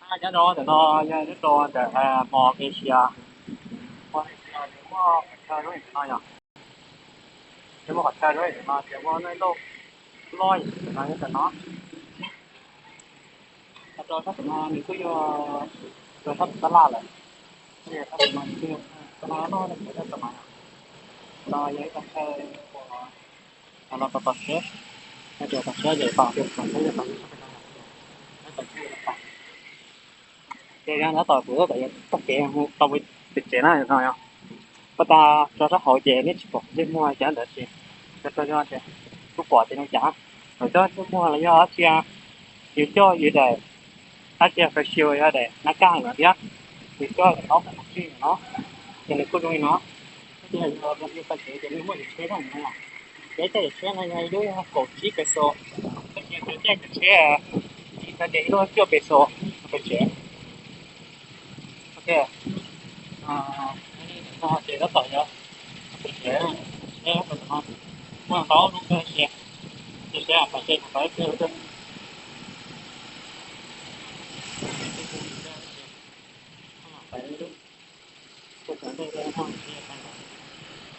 Nyob rau ntawm no yog nyob rau ntawm Malaysia. Malaysia ces muaj qhov chaw zoo li no yog, ces muaj qhov chaw zoo li no ces muaj ib lub loj ntawm no, nyob ntawm no. Rau sab ntawm no nws kuj yog rau sab tab laj lawm. Sab ntawm no nws kuj yog tab laj loj, no yog ib qhov chaw uas los tos tos tsheb, no ces tos tsheb ces tos, tos tsheb ces tos, tos tsheb ces tos. Ces yog tab tom kuv tab tom yuav taug kev tau pem tsev na no yog, pab tas rau sab hauv ces neb tsis pom ntsej muag cov ntawd ces, rau yog ces kuv pom ces nws cas, lawv coj ntsej muag los yog dab tsi, yus coj yus daim, dab tsi facial yog daim nab kaj no thiab, yus coj daim ntaub kom nws tswj no, ces nws kuj zoo li no. Tab sis yog yus pem tsev ces nws muaj daim tsheb no, peb caij daim tsheb no yog ib lub kaum tsib peso, tab sis yog caij daim tsheb tsis tau ces ib lub cuaj peso pem tsev. Ok, no ces tab tom yuav pem tsev, muaj ntau lub kawg, ces seb pem tsev kuv tau ib pliag.